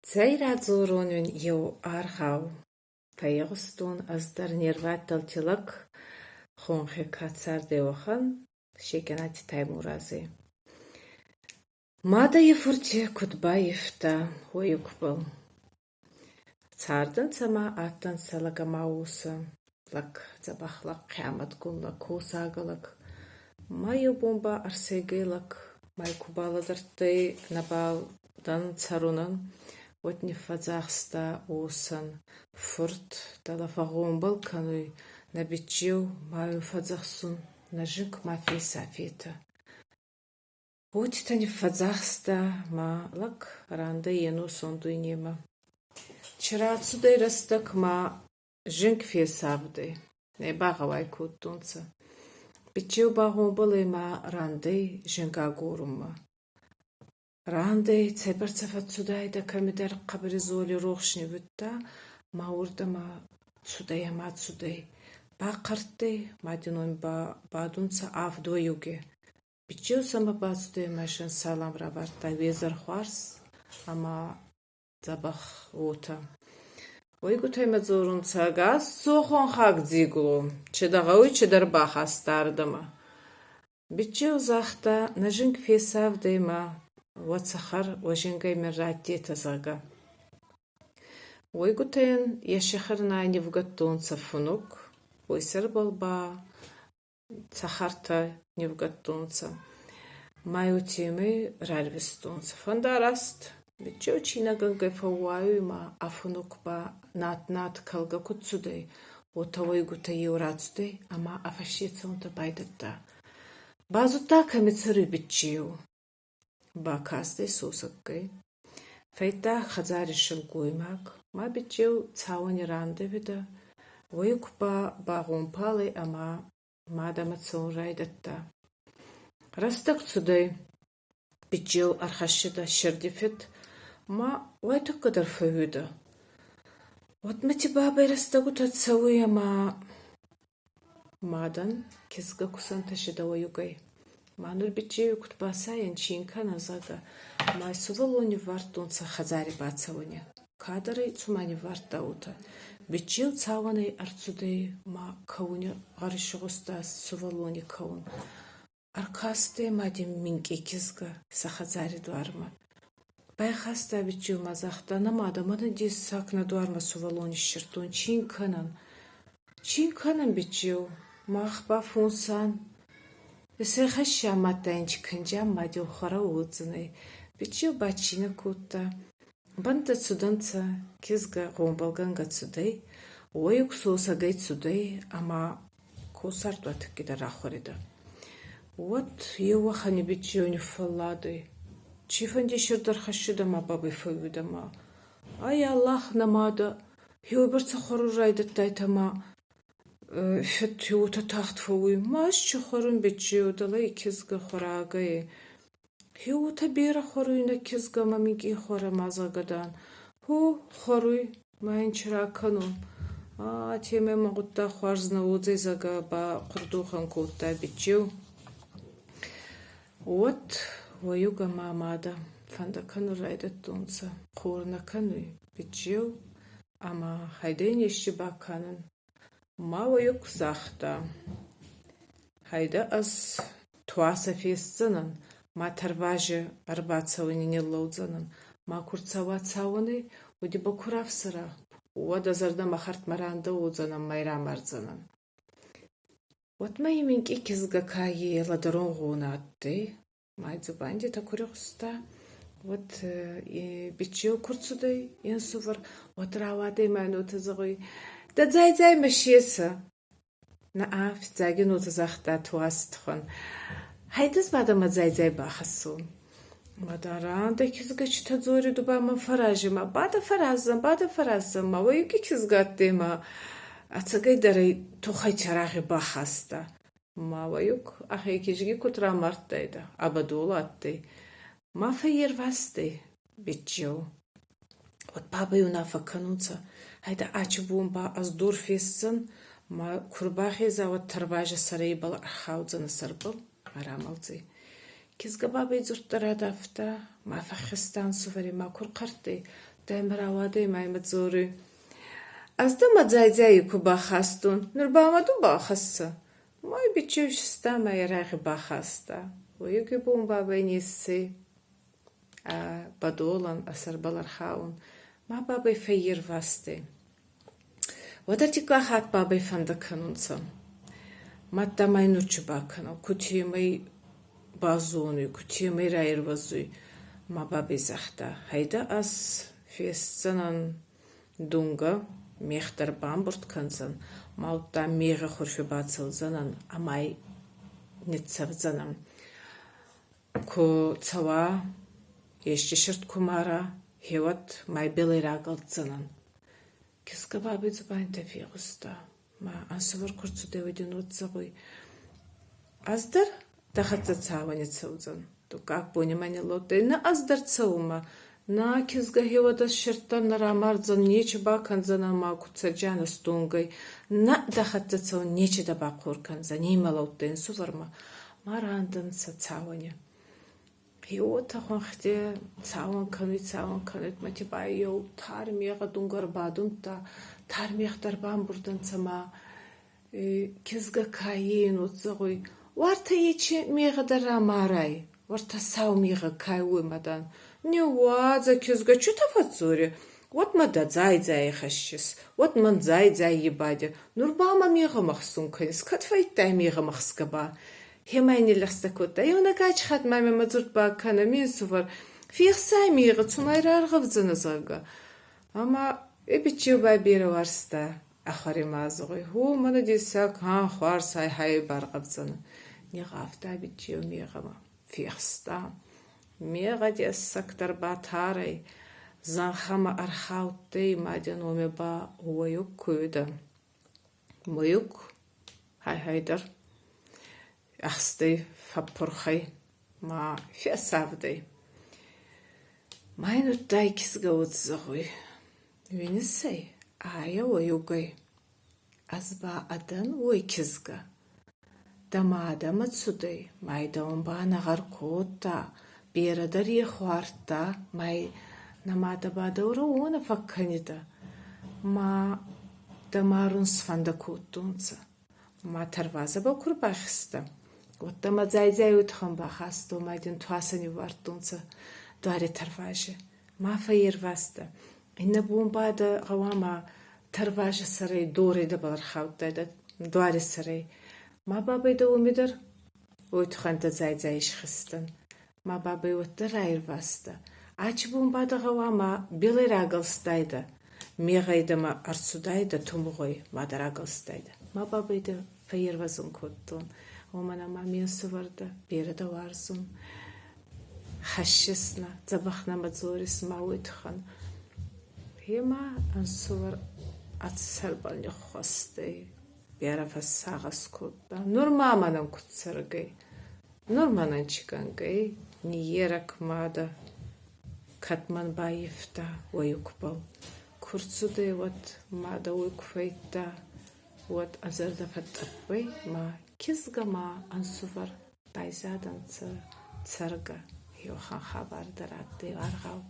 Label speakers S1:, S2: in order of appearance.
S1: Цӕй радзорон уин еу аргъау. Фегъустон ӕз дӕр не рвадтӕлти лӕг, хонхи ка цардӕй, уӕхӕн Секъинати Таймурази. Мадӕ е фурти куд баййивта уӕйугбӕл. Цардӕнцӕ ма адтӕнцӕ лӕг ӕма уосӕ. Лӕг дзӕбӕх лӕг, хъиамӕтгун лӕг, косагӕ лӕг. Ма еу бон ба ӕрсӕйгӕй лӕг ма ку балӕдӕрдтӕй нӕбал дӕн цӕрунӕн, уӕд ниффӕдзахста уосӕн: Фурт дӕлӕ фӕгъгъомбӕл кӕнуй, нӕ биччеу ма уин фӕдзӕхсун, нӕ зинг ма фесафетӕ. Уотитӕ ниффӕдзахста ма лӕг рандӕй е носон дуйнемӕ. Чи рацудӕй рӕстӕг ма зинг фесавдӕй, нӕ багъӕуай кодтонцӕ. Биччеу багъомбӕл ӕй ма рандӕй зинг агорунмӕ. Рандӕй цӕйбӕрцӕ фӕццудайдӕ кӕмидӕр хъӕбӕр изоли рохс ниууидта ма уордӕмӕ цудӕй ӕма цудӕй. Бахъӕрттӕй ма дин уоми ба бадунцӕ авд уӕйуги. Биччеу сӕмӕ бацудӕй ӕма син салам равардта уе зӕр хуарз ӕма дзӕбӕх уотӕ. Уӕйгутӕ имӕ дзорунцӕ: Ӕгас цо, хуӕнхаг дзигло, чи дӕ гъӕуй, чидӕр бахаста ардӕмӕ. Биччеу загъта: Нӕ зинг фесавдӕй ма уӕ цӕхӕр уӕ зингӕй мин раттетӕ, зӕгъгӕ. Уӕйгутӕн е сехӕрнай нивгӕдтонцӕ фунук, уой сӕрбӕл ба цӕхӕртӕ нивгӕдтонцӕ. Ма уотемӕй рарвистонцӕ. Фӕндараст биччеу цийнӕгӕнгӕй фӕууайуй ма ӕ фунук ба нат-нат кӕлгӕ куд цудӕй, уотӕ уӕйгутӕй еу рацудӕй ӕма ӕ фӕсте цӕунтӕ байдӕдта. Базудта, кӕми цӕруй биччеу. Бакастӕй сосӕггай. Федта хӕдзари силгоймаг, ма биччеу цауӕни рандӕуидӕ, уӕйуг ба багъомпал ӕй ӕма мадӕмӕ цӕун райдӕдта. Рӕстӕг цудӕй. Биччеу ӕрхӕссидӕ сирди фид ма уайтӕккӕдӕр фӕууидӕ. Уӕдмӕти бабӕй рӕстӕгутӕ цӕуй ӕма мадӕн кизгӕ ку сӕнтӕсидӕ уӕйугӕй. Ма нур биччеуи куд басайӕн, чи ин кӕнӕ, зӕгъгӕ, ма сувӕллон ниввардтонцӕ хӕдзари бацӕуӕни. Кадӕр ӕй цума ниввардта уотӕ. Биччеу цауӕнӕй ӕрцудӕй ма кӕуни гъӕр исигъуста сувӕллони кӕун. Ӕркастӕй ма дин минкъий кизгӕ сӕ хӕдзари дуармӕ. Байхаста биччеу ма загъта: Нӕ мадӕ, мӕнӕ дессаг нӕ дуармӕ сувӕллон иссирдтон, чи ин кӕнӕн? Чи ин кӕнӕн, биччеу? Мах ба фонсан. Исӕй мадта ин чи кӕнджиан ма дин хуӕрӕ уодзӕнӕй. Биччеу ба цийнӕ кодта. Бӕнттӕ цудӕнцӕ, кизгӕ гъомбӕлгӕнгӕ цудӕй, уӕйуг сосӕгӕй цудӕй ӕма косартуатӕккидӕр рахуӕридӕ. Уӕд еууӕхӕни биччеу ниффӕлладӕй. Цийфӕнди сирд ӕрхӕссидӕ ма бабӕй фӕууидӕ ма Ай Аллах, нӕ мадӕ, еуйбӕрцӕ хуӕрун райдӕдтайтӕ ма фед уотӕ тагъд фӕууй. Ма ӕз чи хуӕрун биччеу, дӕлӕ и кизгӕ хуӕрагӕй. Уотӕ берӕ хуӕруй нӕ кизгӕ ма минкъий хуӕрӕ ма, зӕгъгӕ, дан. Хо, хуӕруй, ма ин чи ракӕнон. А темӕ мӕ гъуддаг хуарз нӕ уодзӕй, зӕгъгӕ, ба хъурдохӕн кодта биччеу. Уӕд уӕйуг ӕма мадӕ фӕндӕ кӕнун райдӕдтонцӕ. Хор нӕ кӕнуй биччеу ӕма хайдӕй ести бакӕнун. Ма уӕйуг загъта: Гьӕйдӕ ӕз туасӕ фестдзӕнӕн, ма тарвази ӕрбацӕуӕни ниллӕудзӕнӕн, ма ку рцӕуа цауӕни, уӕд ибӕл ку рафсӕра, уӕд ӕ зӕрдӕмӕ хӕрдмӕ рандӕ уодзӕнӕн ма ӕй рамардзӕнӕн. Уӕдмӕ и минкъий кизгӕ ка е лӕдӕрунгъон адтӕй, ма дзубандитӕ ку ригъуста, уӕд биччеу ку рцудӕй е нсувӕр, уӕд рауадӕй ма ин уотӕ зӕгъуй: Дӕ дзай-дзай мӕ сесӕ. На-а, фиццаги ин уотӕ загъта туаси туххӕн: Гьӕйдӕ бадӕ мӕ дзай-дзай бахӕссун. Мадӕ кизгӕ читӕ дзори, ду ба мӕн фӕрази ма бадӕ фӕраздзӕн, бадӕ фӕраздзӕн ма уӕйуги кизгӕ адтӕй ма ӕцӕгӕйдӕр ӕй туххӕй чарагъи бахаста. Ма уӕйуг ӕхе кизги куд рамардтайдӕ, ӕ бӕдолӕ адтӕй. Ма фӕййервазтӕй биччеу. Уӕд бабӕй унаффӕ кӕнунцӕ: Гьӕйдӕ ачи бон ба ӕз дор фестдзӕн, ма ку рбахеза, уӕд тарвазӕ сӕрӕй ибӕл ӕрхаудзӕнӕ сӕрбӕл, ма рамӕлдзӕй. Кизгӕ бабӕй дзурдта радавта, ма фӕххизта ӕнсувӕри, ма ку рхъӕрттӕй. Дӕмӕ рауадӕй ма имӕ дзоруй: Ӕз дӕ мӕ дзайдзайи ку бахастон, нур ба мӕ ду бахӕссӕ. Мой биччеу систа ма е рагъи бахаста. Уӕйуги бон бабӕй не иссӕй ӕ бӕдолӕн ӕ сӕрбӕл ӕрхаун, ма бабӕй фӕййервазтӕй. Уӕд ӕртиккаг хатт бабӕй фӕндӕ кӕнунцӕ. Мадта ма ин нурчи бакӕнӕ, кутемӕй базонуй, кутемӕй раервӕзуй. Ма бабӕй загъта: Гьӕйдӕ ӕз фестдзӕнӕн дунгӕ, мегъ дӕр бамбурд кӕндзӕн, ма удта мегъи хурфи бацӕудзӕнӕн ӕма ӕй ниццӕвдзӕнӕн. Ку цӕуа, ести сирд ку мара, гьеуӕд мӕйбӕл рагӕлдздзӕнӕн. Кизгӕ бабӕй дзубандитӕ фегъуста, ма ӕнсувӕр ку рцудӕй, уӕд ин уӕд зӕгъуй: Ӕз дӕр дӕ хӕццӕ цауӕни цӕудзӕн. Дуккаг бони ма ниллӕудтӕй: Нӕ, ӕз дӕр цӕун-ма. Нӕ кизгӕ гьеуӕд ӕз сирдтӕн нӕ рамардзӕн, нечи бакӕндзӕн ӕма ку цӕджиан ӕстонгӕй. Нӕ, дӕ хӕццӕ цӕун, нечи дӕ бахъор кӕндзӕн, имӕ лӕудтӕй ӕнсувӕрмӕ. Ма рандӕнцӕ цауӕни. Гъеуотӕ хуӕнхти цауӕн кӕнуй, цауӕн кӕнуй, ма типа еу тар мегъӕ дунгӕ ӕрбадумдта, тар мегътӕ ӕрбамбурд ӕнцӕ ма кизгӕ ка ен уод зӕгъуй: Уартӕ ечи мегъӕ дӕр рамарай, уӕртӕ сау мегъӕ ка уй ма, дан. Ниууадзӕ, кизгӕ, чутӕ фӕдздзори, уӕд мӕ дӕ дзай-дзайи хӕссис, уӕд мӕн дзай-дзаййи баде, нур ба мӕ мегъӕ мӕхсун кӕнис, кӕд фӕййидтай мегъӕ мӕхсгӕ ба? Хемӕй ниллӕгъстӕ кодта: Еунӕг ачи хатт ма мӕмӕ дзурд бакӕнӕ, ме нсувӕр, фехсай мегъӕ, цума раргъӕвдзӕнӕ, зӕгъгӕ. Ӕма е биччеу ба берӕ уарзта ӕ хуӕри ма зӕгъуй: Ху, мӕнӕ дессаг, ха, хуарз хай-хай баргъӕвдзӕнӕ. Нигъгъавта биччеу мегъӕмӕ, фехста. Мегъӕ дессагдӕр батар ӕй, зӕнхӕмӕ ӕрхаудтӕй ма дин уоми ба уӕйуг ку уидӕ. Уӕйуг хай-хайдӕр ӕхстӕй фӕппурх ӕй ма фесавдӕй. Ма ин удта и кизгӕ уод зӕгъуй: Уинис ӕй, айӕ уӕйугӕй, ӕз ба адӕн уой кизгӕ. Дӕ мадӕмӕ цудӕй, ма й дӕуӕн ба нӕ гъӕр кодта, берӕ дӕр е хуардта, ма й нӕ мадӕ ба дӕу рӕуонӕ фӕккӕнидӕ, ма дӕ марун сфӕндӕ кодтонцӕ. Ма тӕрвазӕбӕл ку рбахизтӕ, уӕдта мӕ дзайдзай утхӕн бахастон ма дин туасӕ ниввардтонцӕ дуари тӕрвази. Ма фӕййервазтӕ. Иннӕ бон ба дӕ гъӕуама тӕрвази сӕрӕй дорӕй дӕбӕл ӕрхаудтайдӕ дуари сӕрӕй. Ма бабӕй дӕ уоми дӕр уой туххӕн дӕ дзайдзай исхизтӕн. Ма бабӕй уӕддӕр раервазтӕ. Ачи бон ба дӕ гъӕуама билӕй рагӕлстайдӕ, мегъӕй дӕмӕ ӕрцудайдӕ тумугъӕй ма дӕ рагӕлстайдӕ. Ма бабӕй дӕ фӕййервӕзун кодтон, уомӕн ӕма ме нсувӕр дӕ, берӕ дӕ уарзун. Хӕссис нӕ, дзӕбӕх нӕмӕ дзорис ма уой туххӕн. Гъема ӕнсувӕр ӕ сӕрбӕл ниххуӕстӕй, берӕ фӕссагъӕс кодта. Нур ма мӕнӕн куд цӕргӕй? Нур мӕнӕн чи кӕнгӕй, ниййерӕг мадӕ кӕд мӕн баййивта уӕйугбӕл. Ку рцудӕй, уӕд мадӕ уой ку фӕййидта, уӕд ӕ зӕрдӕ фӕтътъӕпп ӕй ма кизгӕ ма ӕнсувӕр байзадӕнцӕ цӕргӕ. Еуӕхӕн хабар дӕр адтӕй аргъау.